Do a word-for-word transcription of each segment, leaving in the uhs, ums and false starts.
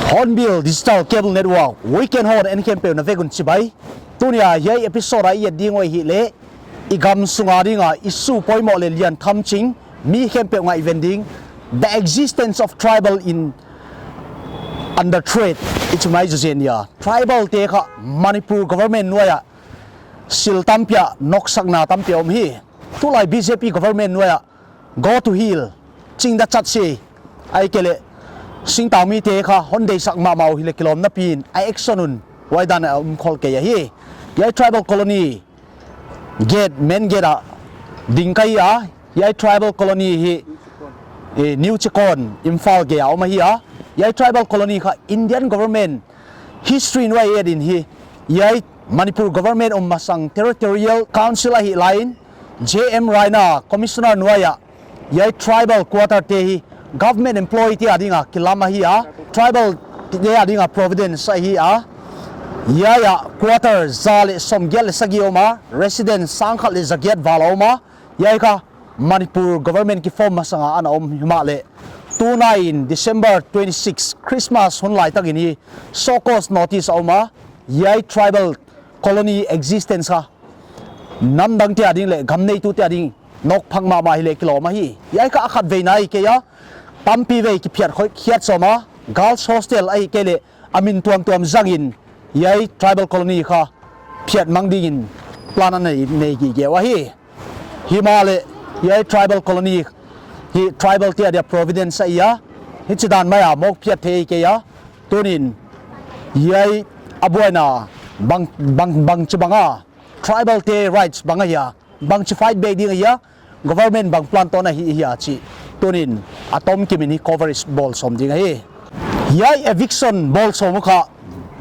Hornbill Digital Cable Network, Weekend Horn en khempeuh na vek un chibai. Tuni a hiai episode a i et ding uh ahihleh, i gam sunga dinga issue poimoh leh lian tham ching, mi khempeuh ngaihven ding, the existence of tribal in under threat, i chi mai zaw zen ia. Tribal te kha Manipur government nuai ah sil tampi a noksakna tampi om hi. Tulai B J P government nuai ah go to hill, ching da chat se, ahihkeileh singtangmi te kha hon deihsak mahmah uh hileh kilawm napi in a action un huai dan a um khol kei ahi. Hiai tribal colony gate, main gate ah ding ka hi a, hiai tribal colony hi, eh, New Chekon, Imphal gei a om ahi a. Hiai tribal colony kha Indian government history nuai et in hi, hiai Manipur government om masang territorial council ahi lai in, J M Raina commissioner nuai ah hiai tribal quarter te hi government employee te adinga kilam ahi a, tribal te adinga providence ahi a. Hiai ah quarter za leh sawmgiat leh sagih om a, resident sangkhat leh zagiat val om a. Hiai kha Manipur government kiform masanga ana om himahleh, tuni in December twenty-six, Christmas hun laitak in hi show cause notice a om a. Hiai tribal colony existence kha namdang te ading leh gam neitu te ading nokphak mahmah hileh kilawm ahi. Hiai kha a khat vei nai kei a, tampi vei kiphiat khoi khiat sawm a, girls hostel ahihkeileh a min tuamtuam zangin hiai tribal colony kha phiat mang dingin plan a nei, nei gige uh ahi. Himahleh hiai tribal colony hi tribal te adia providence ahi a, hichidan mai a mawk phiat thei kei a. Tuni in hiai a buaina bang, bang, bangchibang a tribal te rights bang ahia, bangchi fight back ding ahia, government bang plan tawn ahi hia chih tuni in a tomkim in hi coverage bawl sawm ding ahi. Hiai eviction bawl sawm uh kha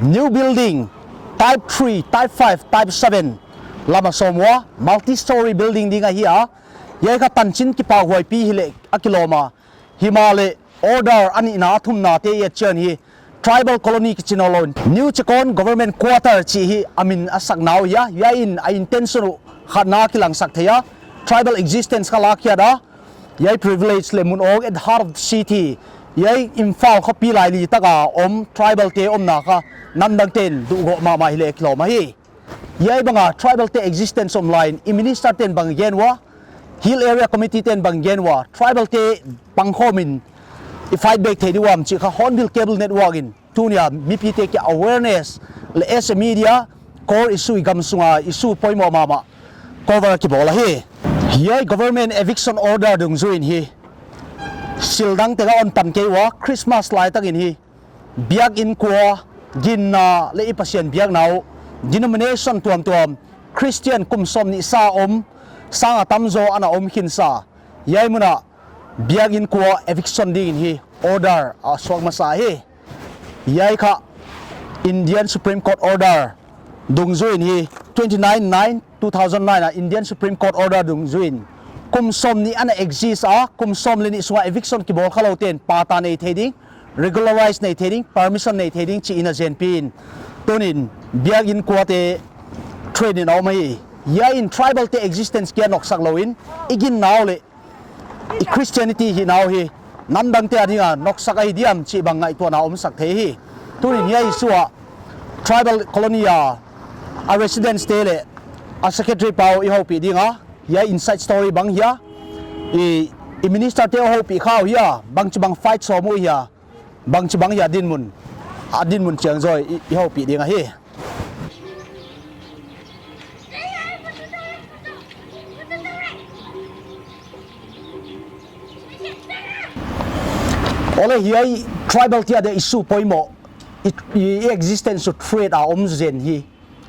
new building, type three, type five, type seven lam a sawm ua, multi-story building ding ahi a. Hiai kha tanchin kipahhuaipi hileh a kilawm a. Himahleh order a nihna a thumna te i et chiang hi tribal colony kichi nawnlou in New Chekon government quarter chih hi a min a sak nau hia, hiai in a intention uh khatna a kilangsak thei a, tribal existence kha lakkhiat a, hiai privilege leh mun awng at heart of the city, hiai Imphal khopi laili taka om tribal te omna kha namdang ten duhgawh mahmah hileh kilawm ahi. Hiai banga tribal te existence om lai in i minister ten bang gen ua, Hill Area Committee ten bang gen ua, tribal te pangkhawm in i fight back thei di uam chih kha Hornbill Cable Network in tuni a mipi te kia awareness leh as a media core issue i gam sunga issue poimoh mahmah cover kibawl ahi. Hiai government eviction order dungzui in hi sil dang teng a hon pan kei ua, Christmas laitak in hi biakin kua ginna leh i Pasian biakna uh denomination tuamtuam Christian kum sawmnih sa om, sang a tamzaw ana om khinsa, hiai mun ah biakin kua eviction dingin hi order a suak masa hi. Hiai kha Indian Supreme Court order dungzui in hi twenty nine nine two thousand nine a Indian Supreme Court order dungzui in kum sawmnih ana exist a, kum sawm leh nih sunga eviction kibawl khalou ten patta nei thei ding, regularize nei thei ding, permission nei thei ding chih in a zenpi in tuni in biakin kuate threat in a om ahi. Hiai in tribal te existence kia noksak lou in i ginna uh leh i Christianity hihna uh hi namdang te adinga noksak ahi diam chih bang ngaihtuahna omsak thei hi. Tuni in hiai issue ah tribal colony a, a residents te leh a secretary pa uh i houpih ding a, hiai inside story bang hia, i, i minister te uh houpih kha uh hia, bangchibang fight sawm uh hia, bangchibang hia dinmun, a dinmun chiang zaw i, i houpih ding ahi. Ole hiai tribal te a dia issue poimoh, i, i existence uh threat a om zen hi.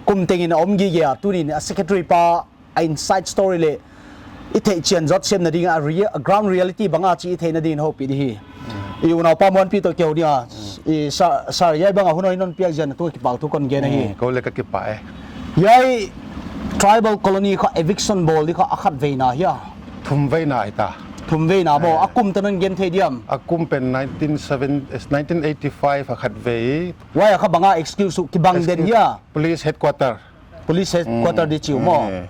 Kum tengin a om gige a, tuni'n a secretary pa a inside story leh i theih chian zot semna ding a, rea-, a ground reality bang a chih i theihna dingin houpih di hi. I unau pa Muanpi toh keu dia, i sa, sa hiai bang a hun hoih non piak ziak in tua kipahthu kon gen ahi. Hmm, kou leng ka kipah e. Hiai tribal colony kha eviction bawl di kha a khatveina hia? Thumveina hita. Thumveina maw, eh, a kum toh non gen thei diam? A kum pen nineteen seven, nineteen eighty-five a khatvei. Huai a kha bang a excuse uh kibang den hia? Police headquarter. Police headquarter di chi uh maw. Eh.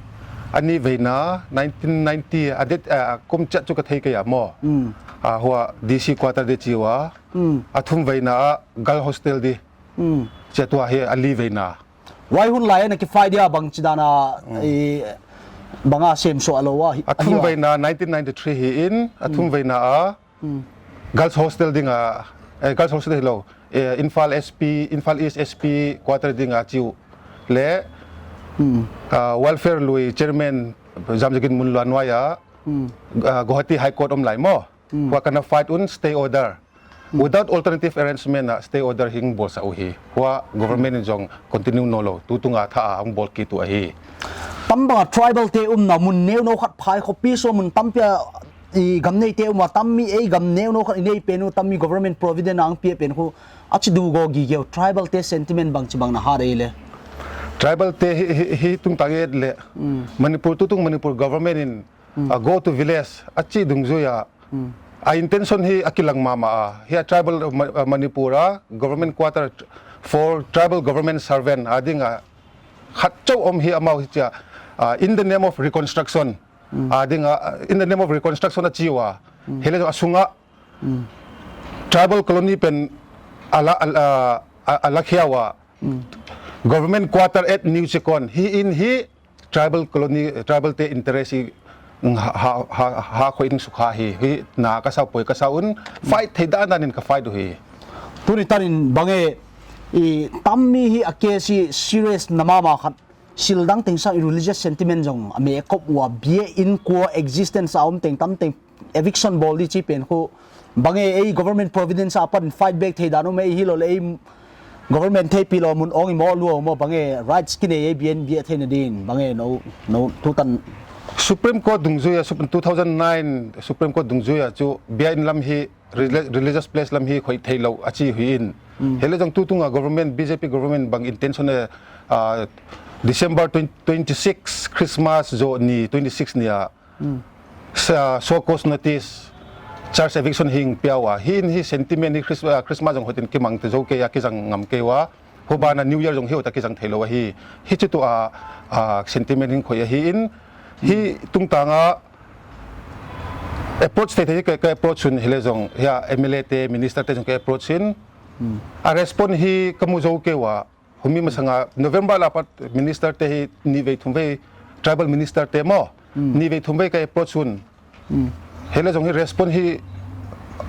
A niveina, nineteen ninety, a det, a kum chiat chu ka thei kei a maw. Hmm. A huai D C quarter di chi ua. Hmm. A thumveina a girl hostel di. Hmm. Chiat ua hi a liveina. Huai hun lai a na kifight dia bangchidan a, hmm, eh, bang a sem suah lou a hi, a thumveina nineteen ninety-three hi in, a thumveina a, hmm, girls hostel ding a, eh, girls hostel hilou, eh, Imphal S P, Imphal East S P quarter ding a chi uh leh, hmm, ah, welfare lui chairman Zamjagin Munluannuai a, hmm, ah, Guwahati High Court om lai maw. Hmm. Huai kana fight un stay order. Hmm. Without alternative arrangement a stay order hing bawlsak uhi. Huai government in zong continue nawnlou. Tutung a tha a hong bawl kit uh ahi. Tam bang a tribal te umna mun neunou khat phai khopi sung mun tampi a i gam neite um a, tammi ei gam neunou khat i nei pen uh, tammi government provident a hong pia pen uh. A chi du go gige uh, tribal te sentiment bangchibang na hat ei leh. Tribal te hi, hi, hi tungtang et leh. Hmm. Manipur tutung Manipur government in, hmm, ah, go to village a chih dungzui a. Hmm. A intention hi a kilang mahmah a. Hiai tribal, uh, Ma-, uh, Manipur a government quarter for tribal government servant a ding a khat chauh om hi amau hi chia, uh, in the name of reconstruction. Hmm. A ding a, uh, in the name of reconstruction a chi ua. Hmm. Hileh a sung a, hmm, tribal colony pen a la, a, a, a, a la khia ua. Hmm. Government quarter at New Chekon. Hi in hi tribal colony, tribal te interest hi, mm, ha, ha, ha, ha khoi in sukha hi, hi na ka sa poi ka sa un, fight thei dan dan in ka fight uhi. Tuni tan in bang e, i tammi hi a case hi serious na mahmah khat, sildang teng sang i religious sentiment zong a mekop ua, biakin kua existence a om teng tam teng eviction bawl di chi pen khu, bang e ei government providence apan fight back thei dan um e, hilou leh ei government theihpih lou mun ong i maw lua maw, bang e rights kinei ei bian bia theihna din, bang e nou, nou tutan. Supreme Court dungzui a, Sup-, two thousand nine Supreme Court dungzui a chu biakin lam hi, reli-, religious place lam hi khoih theilou a chi hi in. Mm. Hileh zong tutung a government, B J P government bang intention e, ah, December twenty, twenty-six, Christmas zou ni, twenty-six ni a, hmm, sa, show cause notice, church eviction hing pia ua. Hi in hi sentiment hi Christ-, ah, Christmas zong hoih in kimang te zou kei a, kizang ngam kei ua. Huai ban a New Year zong hi hoih a kizang theilou ahi. Hi chu tu a, ah, sentiment hing khoih ahi in. Hi tungtang a approach thei thei ka, ka approach un hileh zong, hiai M L A te, minister te zong ka approach in. Hmm. A respond hi ka mu zou kei ua. Humi masang a November la pat minister te hi nihvei thumvei, tribal minister te maw. Hmm. Nihvei thumvei ka approach un. Hmm. Hileh zong hi respond hi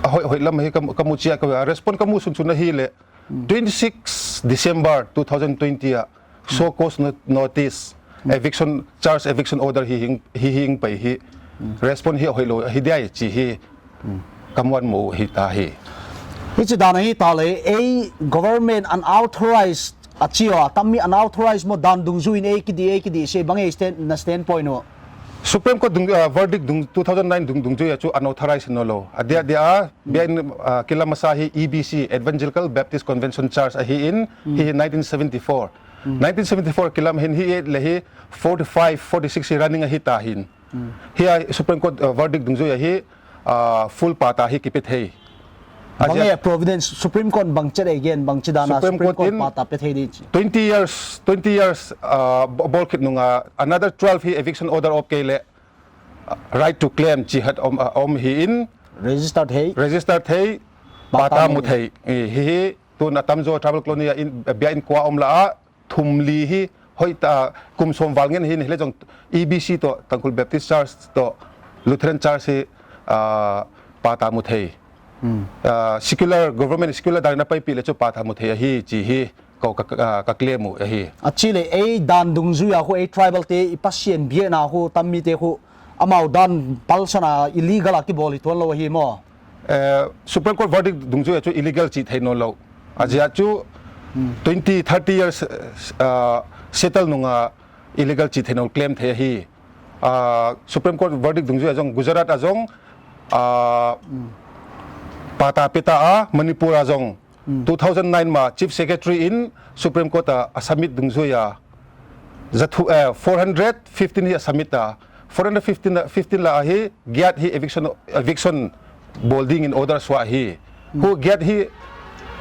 a hoih, hoih lam hi ka, ka mu chia ka, a respond ka mu sunsun ahileh. Hmm. Twenty-six December two thousand twenty a, show cause no-, notice, hmm, eviction, church eviction order hi hing, hi hing pai hi. Hmm. Respond hi a hoihlou hi dia chi hi. Hmm. Ka muan mu hita hi. Hichi dan ahi ta leh, ei government unauthorized a chi ua, tammi unauthorized maw dan dungzui in ei kidi, ei kidi, se bang e stand, na standpoint uh. Supreme Court dung, ah, verdict dung, two thousand nine dung, dungzui a chu unauthorized nawnlou. A dia dia a, biakin, ah, kilam masa hi E B C, Evangelical Baptist Convention Church ahi in, hmm, hi hi nineteen seventy-four. Hmm. Nineteen seventy-four kilam hin hi et leh hi forty-five, forty-six hi running ahi ta hin. Hmm. Hiai Supreme Court, uh, verdict dungzui a hi, uh, full pata hi kipe thei. Bang e providence Supreme Court bang chet again, bangchidan a Supreme Court in pata pe thei di chi. Twenty years, twenty years, uh, bo-, bawl khit nung a, another twelve hi eviction order op kei leh, uh, right to claim chi hat om, uh, om hi in. Register thei. Register thei, pata mu thei. Hi hi, tun a tamzaw tribal colony a in, biakin kua om la a, thum li hi, hoih ta, kum sawm val ngen hi in, hileh zong E B C toh, Tangkhul Baptist Church toh, Lutheran Church hi, ah, pata mu thei. Hmm. Ah, secular government, secular dan a paipih leh chu pata mu thei ahi, chi hi, kou ka, ka, ka claim uh ahi. A chi leh ei dan dungzui a khu, ei tribal te, i Pasian biakna khu, tammi te khu, amau dan palsan a illegal a kibawl hi tuanlou ahi maw. Eh, Supreme Court verdict dungzui a chu illegal chih theih nawnlou. A ziak chu twenty, thirty years, eh, settle nung a illegal chih theih nawn claim theih ahi. Ah, Supreme Court verdict dungzui a zong Gujarat a zong, ah, patta pe ta a, Manipur a zong two thousand nine ma Chief Secretary in Supreme Court a, a submit dungzui a zathu, eh, four hundred fifteen hi a submit a. Four hundred fifteen, fifteen la ahi, giat hi eviction, eviction bawl dingin order suah hi. Hu giat hi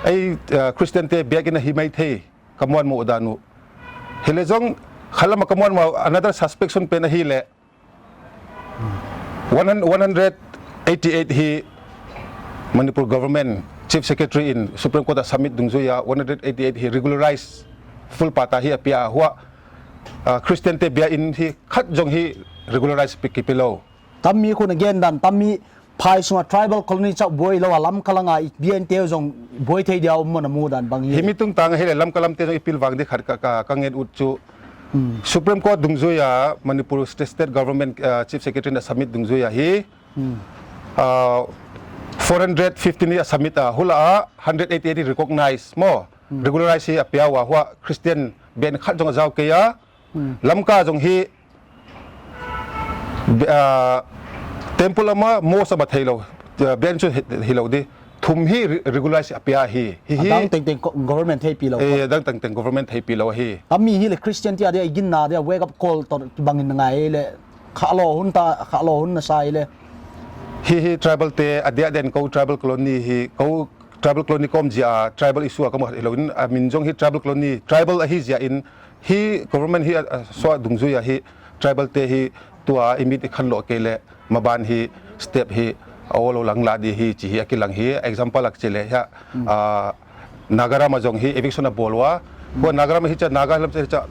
ei, eh, Christian te biakinn ahi maithei, ka muanmoh dan uh. Hileh zong khalam a ka muanmoh another suspicion pen ahileh one hundred, one hundred eighty-eight hi Manipur government Chief Secretary in Supreme Court a submit dungzui a one hundred eighty-eight hi regularize full patta hi a pia a hua, ah, Christian te biakinn hi khat zong hi regularize pi ki pe lou. Tammi khun a gen dan, tammi phai sunga tribal colony chauh buai lou a Lamka langa i biakinn te zong buai thei dia om maw na mudan bang hi. Himi tungtang hileh Lamka lam te zong i pilvang di khat ka, ka, ka ngen ut chu. Supreme Court dungzui a Manipur State, State Government, ah, Chief Secretary na submit dungzui a hi. Ah, four hundred fifteen hi a submit a, hula a hundred eighty-eight hi recognize maw. Regularize hi a pia ua hua Christian biakinn khat zong a zau kei a. Lamka zong hi, ah, temple ama mosque ama theilou, ah, biakinn chu hi, hilou di. Thum hi re-, regularize a pia hi. Hi hi. Adang tengteng co-, government theipi lou. Eh, adang tengteng government theipi lou hi. Tammi hileh Christian te adia i ginna dia wake up call toh bangin ngai leh. Khalou hun ta, khalou hun na sa hileh. Hi hi tribal te adia den kou tribal colony hi, kou tribal colony ka om zia tribal issue a ka muh hilou in, a min zong hi tribal colony, tribal ahi ziakin, hi government hi a, a suah dungzui a hi tribal te hi tua i mit i khanlou kei leh maban hi step hi a aw lou lang la di hi chih hi a kilang hi. Example a chi leh hia, ah, Naga ram a zong hi eviction a bawl ua. Hua Naga ram hi cha Naga lam cha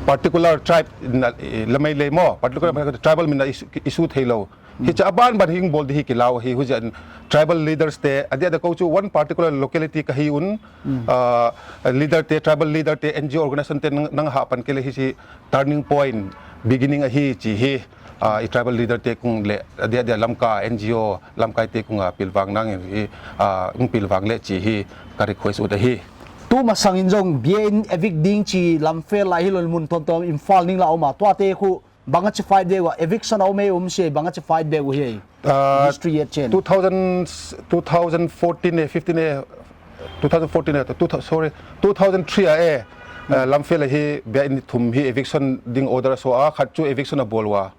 particular tribe na, eh, lamai lei maw, particular tribal min a issue, issue theilou. Hi cha a banban hi bawl di hi kilau hi, huziakin tribal leaders te, adia da kou chu one particular locality ka hi un, ah, leader te, tribal leader te, N G O organization te nang, nang hah pan kei leh hi chi turning point, beginning ahi chih hi, ah, i tribal leader te kung leh, adia dia Lamka, N G O, lamkai te kung a pilvang nang hi, ah, ung pilvang leh chih hi, ka request ut ahi. Tu masangin zong biakinn evict ding chi Lamphel lai hilou mun tuamtuam Imphal ning la om a, tuate khu bang a chi fight deuh ua, eviction a om ei om si, bang a chi fight deuh uh hi. Ah, history a chen. Two thousand, two thousand fourteen e, fifteen e, two thousand fourteen e, two thou-, sorry, two thousand three a e, ah, Lamphel a hi biakinn thum hi eviction ding order a suah a, khat chu eviction a bawl ua.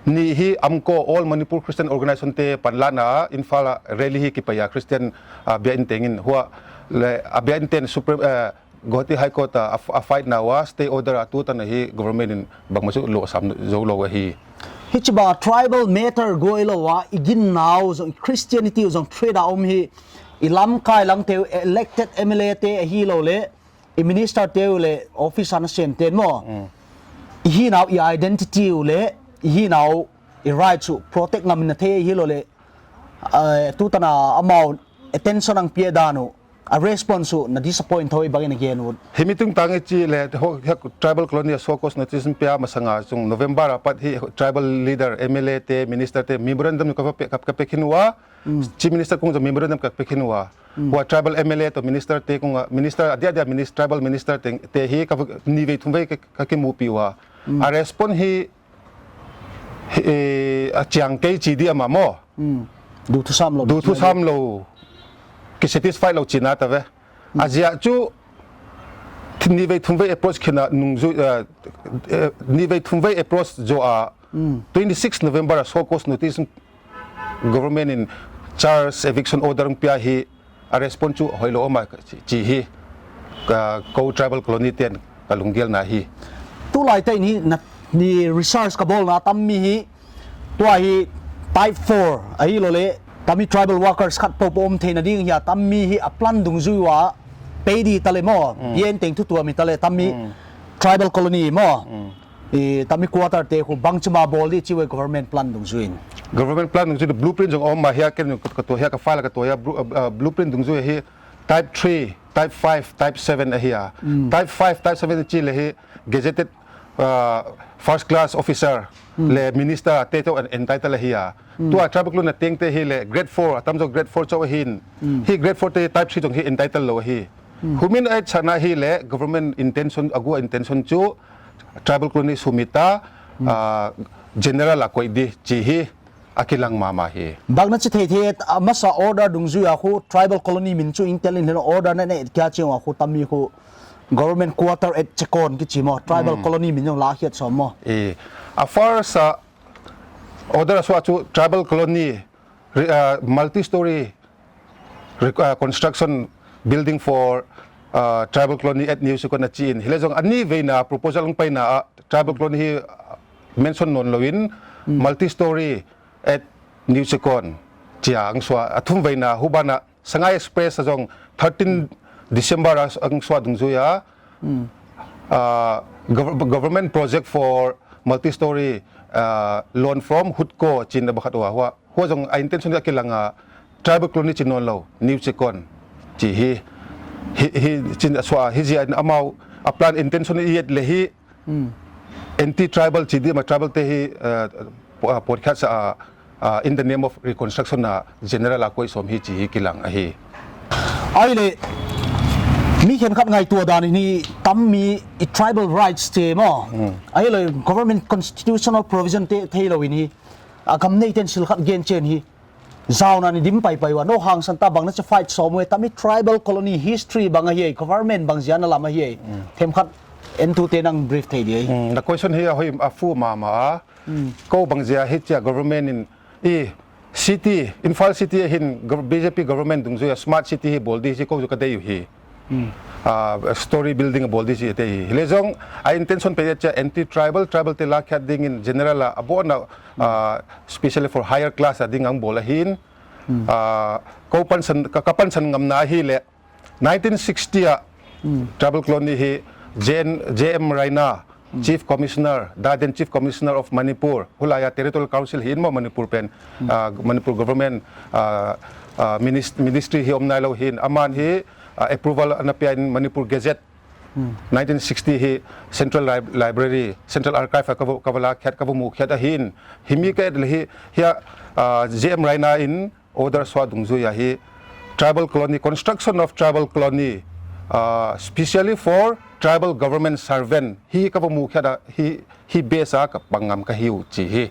Nih hi AMCO, All Manipur Christian Organization te panlakna Imphal a rally hi kipai a Christian, ah, biakinn tengin hua leh, ah, biakinn ten Supreme, eh, Guwahati High Court a, a, a fight na ua, stay order a tutan a hi government in bangmah chu lohsam zou lou ahi. Hichibang tribal matter guai lou a, i ginna uh zong, Christianity uh zong threat a om hi, i lamkai lang te uh elected M L A te ahilou leh, i minister te uh leh, office a na sem te maw. I hihna uh, i identity uh leh, i hihna uh, i right chu protect ngam in na thei ahilou leh, eh, tutan a amau attention ang pia dan uh, a response uh na disappoint thou hi bangin a gen ut. Himi tungtang i chi leh, ho, hi tribal colony a show cause notice pia masanga zong November a pat hi tribal leader, M L A te, minister te, memorandum ka pe, ka, ka pe khin ua, Chief Minister kung zong memorandum ka pe khin ua. Hua tribal M L A toh minister te kung a, minister adia dia minister, tribal minister te, te hi ka, nivei thumvei ka, ka kimuhpih ua. A response hi, hi, eh, a chiang kei chi di ama maw. Duthusam lou. Duthusam lou. Ki satisfy lou chihna ta ve. A ziak chu, nivei thumvei approach khin a nungzui, eh, eh, nivei thumvei approach zoh a, twenty-six November a show cause notice government in charge eviction order pia hi a response chu hoihlou om a chi, chi hi ka kou tribal colony ten ka lunggelna hi. Tulai tah in hi na, ni research ka bawlna tammi hi tua hi type four ahilou leh tammi tribal workers khat popo om theihna ding hi a tammi hi a plan dungzui ua pei di ta leh maw, biakinn teng thu tuam hi ta leh tammi tribal colony maw. I, tammi quarter te khu bangchima bawl di chi ua government plan dungzui in. Government plan dungzui in blueprint zong om mah hia ken ka, ka tuah hia ka file ka tuah hia blu-, uh, uh, blueprint dungzui hi type three, type five, type seven ahi a. Type five, type seven chi leh hi gazetted uh, first class officer le minister te chauh en-, entitle ahi a. Tua tribal colony a tengte hi le grade four, a tamzaw grade four chauh ahin. Hi grade four te type three chauh hi entitle lou ahi. Humin a etsakna hi le government intention, a gua intention chu tribal colony sumit a, uh, general a koih di chih hi a kilang mahmah hi. Bang na chi thei thei, a masa order dungzui a khu tribal colony min chu intel in le order na ne kia chiang a khu tammi khu government quarter et chekon kichi maw, tribal colony min jong la khiat sawm maw. Eh, a first, uh, order a suah chu tribal colony, re-, uh, multi-story re-, uh, construction building for, uh, tribal colony at New Chekon a chi in. Hi le zong a ni veina proposal hong paina ah tribal colony hi, uh, mention nawn lou in, multi-story at New Chekon chia hong suah. A thum veina huban ah Sangai Express a zong thirteen December a hong suah dungzui a, uh, gov-, government project for multi-story, uh, loan from HUDCO chin a bakhat ua hua. Hua zong a intention a kilang a tribal colony chi nawn lou, New Chekon chi hi. Hi, hi chin a suah, hi zia in amau a plan intention i et le hi, anti-tribal chi di mah, tribal te hi, uh, pu-, uh, puat khiat sa, uh, uh, in the name of reconstruction a general a koih sawm hi chi hi kilang ahi. Ai le, mi khenkhat ngaihtuah dan in hi tammi i tribal rights te maw. Ai le, government constitutional provision te thei lou in hi, a gam neiten sil khat gen chen hi. Zauna ni dim paipai ua, no hangsan ta bang na chi fight sawm ua, tammi tribal colony history bang ahi ai, government bang zia na lam ahi ai. Themkhat entute nang brief thei di ai. Mm, na question hi a hoih a fu mahmah a. Ko bang zia hi chia government in, i city, Imphal city a hin gov-, B J P government dungzui a smart city hi bawl di chi ko zu ka dei uhi. Ah, story building a bawl di chi te hi. Hi le zong a intention pen chia anti-tribal, tribal te la khiat ding in general a, a bawl na, ah, specially for higher class a ding hong bawl ahin. Ah, ko pansan, ka, ka pansan ngamna hi le nineteen sixty a tribal colony hi J N, J M Raina, Chief Commissioner, da then Chief Commissioner of Manipur, hulai a Territorial Council hi in maw Manipur pen, ah, Manipur government, ah, ah, minis-, ministry hi om nailou hin, aman hi, ah, approval ana pia in Manipur Gazette, nineteen sixty hi Central Lib-, Library, Central Archive a ka va, ka va la khiat, ka va mu khiat ahin. Himi ka et le hi, hia, ah, J M Raina in order suah dungzui a hi tribal colony, construction of tribal colony, ah, specially for tribal government servant hi ka va mu khiat a hi, hi base a ka pang ngam ka hi uh chi hi.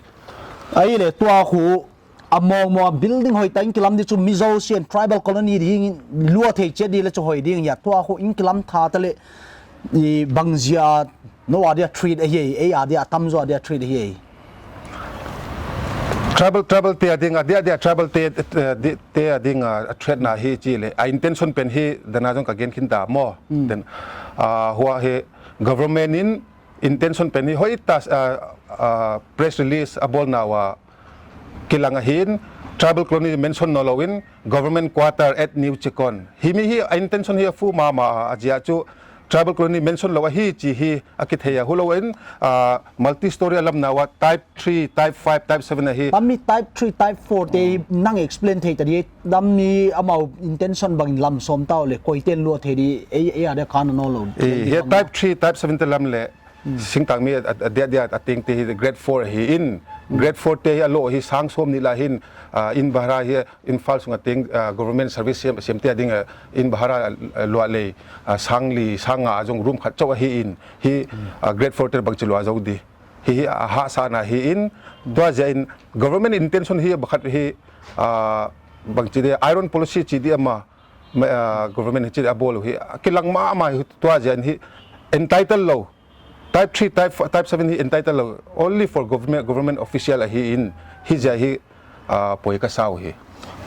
Ai le tua khu a mawngmawng building hoih ta in kilam di chu Mizo sian tribal colony ding lua thei chiat di le chu hoih ding hia, tua khu in kilam tha ta le i bang zia no a dia treat ahi ai, ei a dia tamzaw a dia treat ahi ai. Tribal, tribal te a ding, a dia dia tribal te, eh, di, te a ding a, a threat na hi chi le. A intention pen hi, dana zong ka gen khin ta maw. Then, ah, hua hi government in intention pen hi hoih ta, ah, ah, press release a bawl na ua kilang ahin, tribal colony mention nawn lou in, government quarter at New Chekon. Himi hi a intention hi a fu mahmah a, a zia chu tribal colony mention lou ahi chi hi a kithei a, hulou in, ah, multi-story a lam na ua type three, type five, type seven ahi. Tammi type three, type four te nang explain thei ta di, tammi amau intention bang in lam sawm ta le, koiten lua thei di, ei, ei a dia kan nawn lou. Eh, hi type three, type seven te lam le, singtangmi a, a, a dia dia a tengte hi grade four hi in, grade four te hi a lo hi sang sawm ni la hin, ah, in bahara hi Imphal sung a teng, ah, government service siam, siam te a ding, ah, in bahara, ah, lua le, ah, sang li, sang nga a zong room khat chauh ahi in, hi, ah, grade four te bang chi lua zou di. Hi, hi, ah, hahsatna hi in, tua zia in government intention hi bakhat hi, ah, bang chi di iron policy chi di ama, ma, ah, government hi chi a bawl uh hi, a kilang mahmah hi tua zia in hi entitle lou. Type three, type four, type seven hi entitle lou. Only for government, government official ahi in, hi zia hi, ah, poi ka sa uh hi.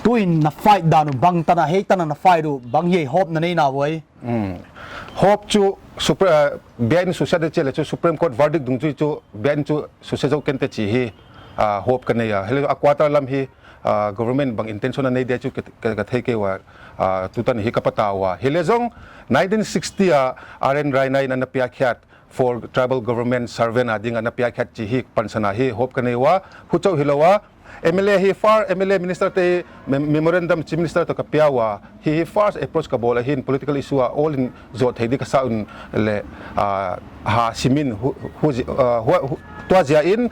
Tuin na fight dan uh bang tan a, hei tan a na fight uh, bang hi hope na nei na uh ai. Hmm. Hope chu Supre-, ah, biain susia de chi le chu Supreme Court verdict dungzui chu biain chu susia zou ken te chi hi, ah, hope ka nei a. Hi le a quarter lam hi, ah, government bang intention a nei dia chu ka, ka, ka thei kei ua, ah, tutan hi ka pata ua. Hi le zong nineteen sixty a R N Raina in ana piak khiat for tribal government servant a ding ana piak khiat chi hi pansan a hi hope ka nei ua, huchauh hilou a, M L A hi first, M L A minister te mem-, memorandum Chief Minister toh ka pia ua, hi, hi first approach ka bawl ahi in political issue a all in zoh thei di ka sa un leh, ah, ha simin hu, hu, zi-, ah, hu, hu, tua ziak in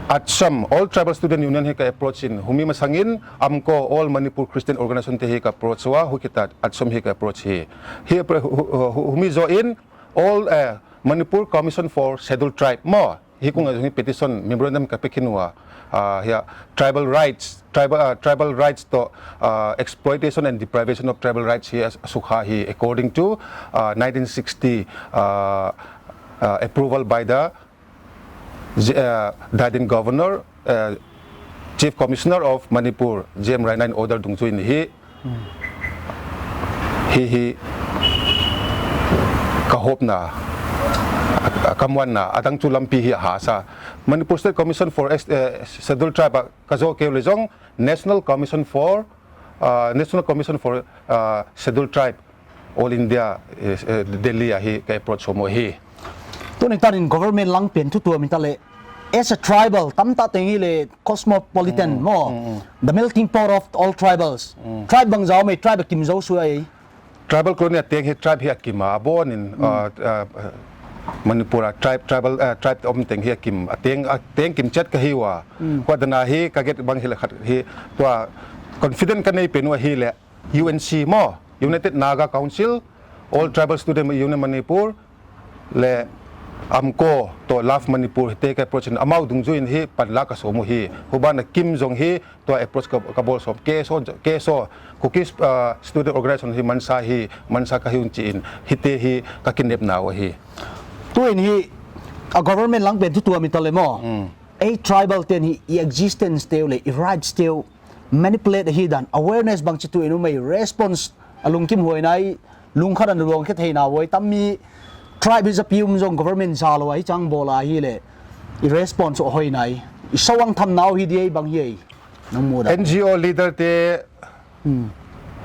ATSUM, All Tribal Student Union hi ka approach in, humi masang in AMCO, All Manipur Christian Organization te hi ka approach ua, hukhit a ATSUM hi ka approach hi. Hi appro-, hu, hu, hu, humi zoh in, All, eh, Manipur Commission for Scheduled Tribe maw, hi kung a hi petition memorandum ka pe khin ua, ah, hi a tribal rights, tribal, ah, tribal rights toh, ah, exploitation and deprivation of tribal rights hi a sukha hi according to, ah, nineteen sixty, ah, ah, approval by the J-, ah, Dai Din Governor, ah, Chief Commissioner of Manipur, J M Raina in order dungzui in hi. Hi, hi ka hopna, a, a ka muanna, a dang chu lampi hi a hasa. Manipur State Commission for Ex-, eh, Scheduled Tribe a ka zoh kei uleh zong National Commission for, ah, National Commission for, ah, Scheduled Tribe, All India, eh, eh, Delhi a hi ka approach sawm uh hi. Tuni tan in government lang pen thu tuam i ta leh, as a tribal, tamtak teng hi leh cosmopolitan maw. The melting pot of all tribals. Tribe bangzah om ei, tribe a kim zo suai. Tribal colony a teng hi tribe hi a kim a, a bawn in, ah, ah, Manipur a tribe, tribal, ah, tribe om teng hi a kim, a teng, a teng kim chiat ka hi ua. Huai dan a hi ka get bang hi leh khat hi tua confident ka nei pen ua hi leh U N C maw, United Naga Council, All Tribal Student Union Manipur, leh AMCO toh Love Manipur te ka approach in amau dungzui in hi panla ka sawm uh hi. Huban a kim zong hi tua approach ka, ka bawl sawm. K S O, K S O, Kuki, ah, Student Organization hi mansa hi, mansa ka hi un chi in, hite hi ka kinepna uh hi. Tu in hi a government lang pen thu tuam i ta leh maw. Ei tribal ten hi i existence teu leh i rights teu manipulate ahi dan, awareness bangchi tu in um ei, response a lungkim huai nai, lungkhat a na luang khe thei na huai, tammi tribe hi zapi um zong government za lou a hi chang bawl a hi leh, i response uh hoih nai, i sawang tham nau hi di ei bang hi ei, nang muda. N G O leader te,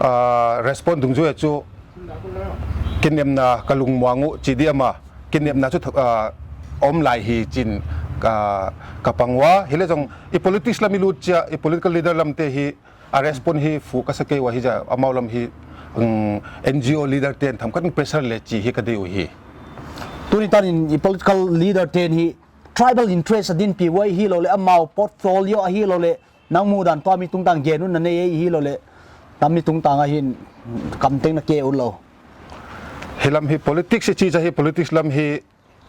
ah, respond dungzui a chu, kinepna ka lungmuang uh chi di ama, kinepna chu tha-, ah, om lai hi chin ka, ka pang ua, hi leh zong i politics lam i lut chia, i political leader lam te hi, a respond hi fu ka sa kei ua hi zia, amau lam hi, um, N G O leader ten tham khat pressure leh chi hi ka dei uh hi. Tuni tan in i political leader ten hi tribal interest a dinpi uh ahi lou leh, amau portfolio ahi lou leh, nang mudan tua mi tungtang gen un na nei ei hi lou leh, tammi tungtang a hin kam teng na ke un lou. Hi lam hi politics i chi zia hi politics lam hi,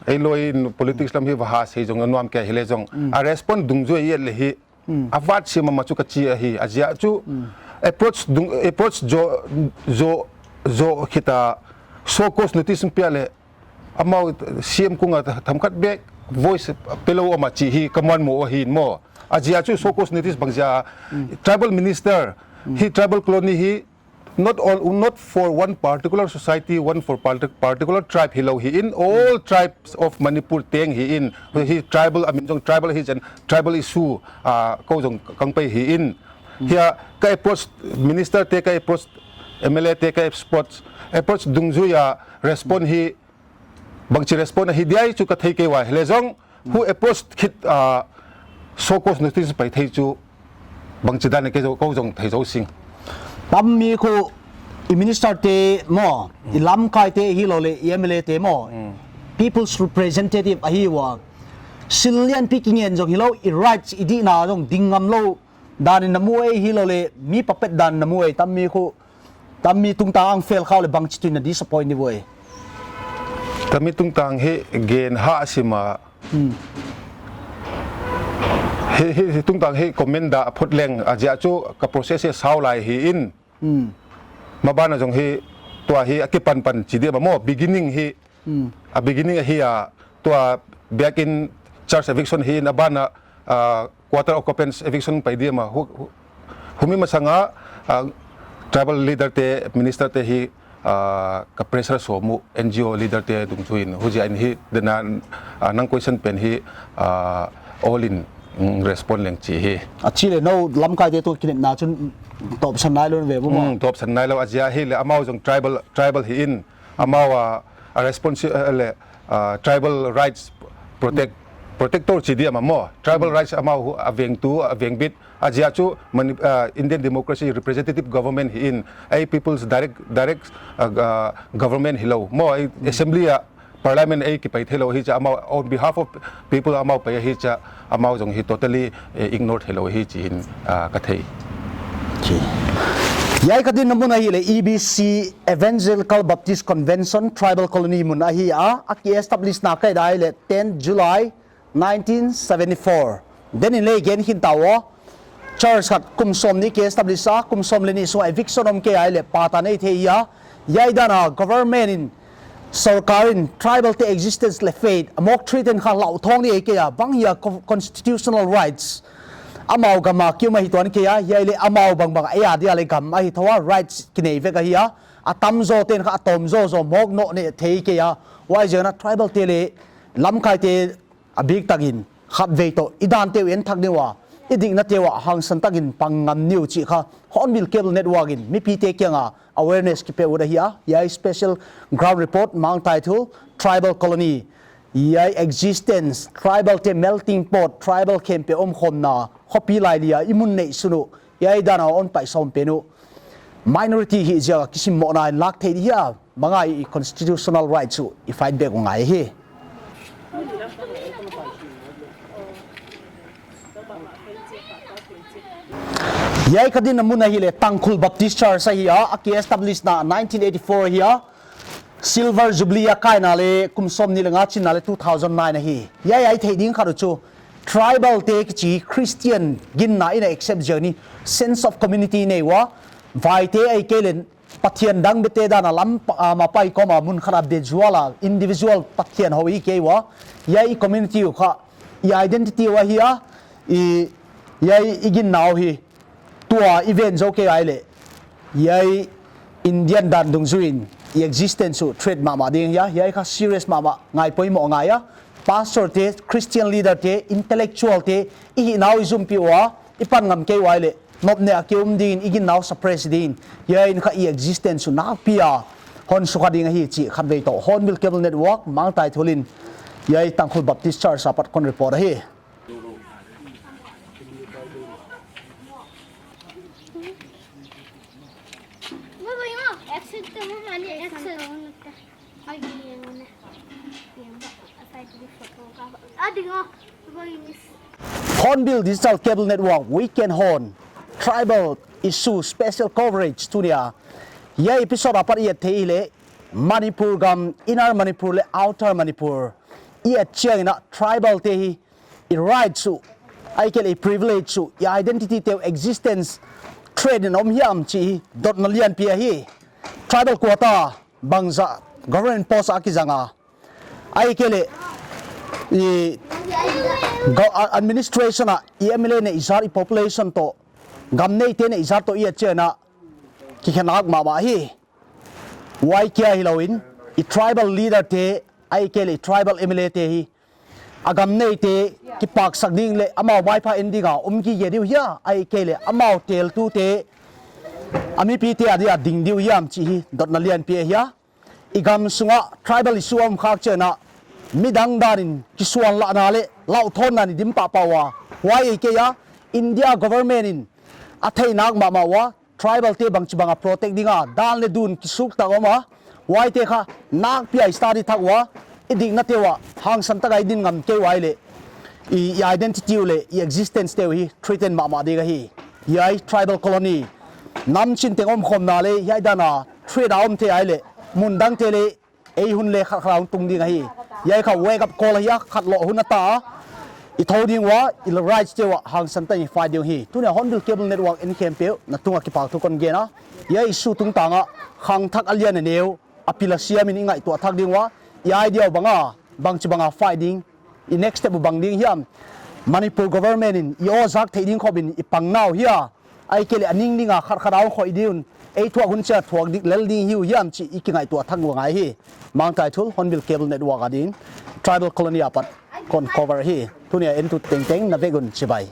ei lou in politics lam hi va ha sei zong a nuam kei hi leh zong. A respond dungzui a et leh hi, a vat sim ama chu ka chi ahi, a ziak chu approach dung, approach zo, zo, zo khit a show cause notice pia leh, amau C M kung a tham khat bek voice pe lou ama chi hi ka muan maw ahi maw. A ziak chu show cause notice bang zia, tribal minister, hi tribal colony hi, not all, not for one particular society, one for parti-, particular tribe hi lou hi in, all tribes of Manipur teng hi in, hi tribal, I mean, zong tribal hi zen, tribal issue, ah, ko zong kang pei hi in. Hi a ka approach minister te, ka approach M L A te, ka approach, approach dungzui a respond hi, bangchi respond ahi diai chu ka thei kei ua hi leh zong, hu approach khit, ah, show cause notice pai thei chu bangchi dan a ke zo, ko zong thei zo sing. Tammi khu i minister te maw, i lamkai te hi lou leh, i M L A te maw, people's representative ahi ua. Sil lianpi kingen zong hi lou, i rights i dihna zong ding ngam lou dan in na mu ei hi lou leh, mi puppet dan na mu ei, tammi khu, tammi tungtang ang fel khau leh bangchi tu in na disappoint di uh ei. Tammi tungtang hi gen ha sima. Hi, hi, hi tungtang hi comment dah a phot leng a ziak chu ka process hi sau lai hi in. Maban a zong hi tua hi a kipan pan chi di ama maw beginning hi. A beginning ahi a, tua biakin church eviction hi in, a ban a, ah, quarter occupants eviction pai di ama, hu, hu, humi masang a, ah, tribal leader te, minister te hi, ah, ka pressure sawm uh, N G O leader te dungzui in, huziak in hi, dena, ah, nang question pen hi, ah, all in, mm, respond leng chi hi. A chi leh nou lamkai te tu kinepna chun tawpsan nai lou ve bu maw. Mm, tawpsan nai lou a ziak hi leh, amau zong tribal, tribal hi in, amau a, a responsi-, eh, leh, ah, tribal rights protect protector chi diam maw, tribal rights amau a vengtu, a vengbit, a ziak chu Mani-, ah, Indian democracy representative government hi in, ei people's direct, direct, ah, ah, government hilou. Maw, ei assembly a parliament ei kipai theilou hi chia, amau on behalf of people amau pai hi chia, amau zong hi totally, eh, ignore theilou hi chi in, ah, ka thei. Hiai ka dinna mun ahihleh E B C Evangelical Baptist Convention Tribal Colony mun ahi a, a ki-establish na ka hih dan ahihleh ten July nineteen seventy-four. Then in lei gen khin ta ua. Church khat kum sawmnih ki-establish a, kum sawmlehnih sung eviction om kei ahihleh pata nei thei a. Hiai dan a government in, sorkar in tribal te existence leh faith a mawk threaten kha lauthawng ni ei kei a, bang hia co-, constitutional rights. Amau gam a ki-um ahi tuan kei a, hiai leh amau bangbang ei a dia leh gam ahi thou a, rights kinei vek ahi a. A tamzaw ten kha a tawmzaw zaw mawk nawn nei thei kei a. Huaiziakin tribal te leh lamkai te a biktakin khatvei toh i dante uh en thak ding ua, i diknate uah hangsan takin pang ngam ni uh chih kha Hornbill Cable Network in mipite kianga awareness kipe uh ahi a. Hiai special ground report, Mangtaithul Tribal Colony, hiai existence, tribal te melting pot, tribal khempeuh omkhawmna khopi laili a i mun neih sun uh, hiai dan a hon pai sawm pen uh, minority hi ziak a kisimmohna in lak thei di hia, bang a i constitutional rights uh i fight back uh ngai hi. Hiai ka dinna mun ahihleh Tangkhul Baptist Church ahi a, a ki-establish na nineteen eighty-four ahi a. Silver Jubilee a kaina leh kum sawmnih leh nga chinna leh two thousand nine ahi. Hiai a i theih ding khat uh chu tribal te kichi Christian ginna in a accept ziak ni, sense of community nei ua, vaite ahihkeileh Pathian dang bete dan a lam pa-, ah, ma pai kawm a mun khat a be zual a, individual Pathian hou i kei ua. Hiai i community uh kha i identity uh ahi a, i, hiai i ginna uh hi tua i ven zou kei ahihleh, hiai Indian dan dungzuiin i existence uh threat mahmah ding ahi a, hiai kha serious mahmah ngai poimoh ngai a. Pastor te, Christian leader te, intellectual te, i hihna uh i zumpih ua, i pan ngam kei ua ahihleh, nopneh a ki-um dingin i ginna uh suppress dingin, hiai in kha i existence uh nakpi a hon sukha ding ahi chih khatvei toh Hornbill Cable Network, Mangtaithul in, hiai Tangkhul Baptist Church apat kon report ahi. Hornbill Digital Cable Network Weekend Horn, Tribal Issue Special Coverage. Tuni a, hiai episode apat i et theih leh, Manipur gam, Inner Manipur leh Outer Manipur i et chiangin tribal te hi i rights uh, ahihkeileh i privilege uh, i identity te uh existence threat in om hiam chih hi dotna lianpi ahi. Tribal quota bangzah government post a kizang a, ahihkeileh i go-, a-, administration a i M L A neih zat, i population toh gam neite neih zat toh i et chiangin kikhen ak mahmah hi. Huai kia hilouin, i tribal leader te, ahihkeileh i tribal M L A te hi, a gam neite kipaksak ding leh amau maipha en dinga om gige di uh hia, ahihkeileh amau teltute, a mipite a dia ding di uh hiam chih hi dotna lianpi ahi a. I gam sunga tribal issue om khak chiangin midang danin kisuanlahna leh lauhthawnna in i dim pahpah ua. Huai ei kei a, India government in a theih nak mahmah ua, tribal te bangchibang a protect dinga dan leh dun kisuk tak om a, huaite kha nakpi a i study thak ua, i diknate uah hangsan taka i din ngam kei ua ahihleh, i, i identity uh leh i existence te uh hi threaten mahmah ding ahi. Hiai tribal colony, nam chin teng omkhawmna leh hiai dan a threat a om thei ahihleh, mun dangte leh ei hun leh khat khat a hong tung ding ahi. Hiai kha wake up call ahi a, khat lou hun a ta a. I thou ding ua, i rights te uah hangsan takin i fight ding hi. Tuni a Hornbill Cable Network en khempeuh na tunga kipahthu kon gen a. Hiai issue tungtang a khangthak a lian a neu, a pil a siam in i ngaihtuah thak ding ua, i idea uh bang a, bangchibang a fight ding, i next step uh bang ding hiam. Manipur government in i aw zak theih ding khop in i pang na uh hia, ahihkeileh a ning dinga khat khat a hong khoih ding un, ei thuak hun chiang thuak ding, lel ding hi uh hiam chih i kingaihtuah thak uh ngai hi. Mangtaithul, Hornbill Cable Network adingin, tribal colony apat kon cover hi. Tuni a entu tengteng na vek un chibai.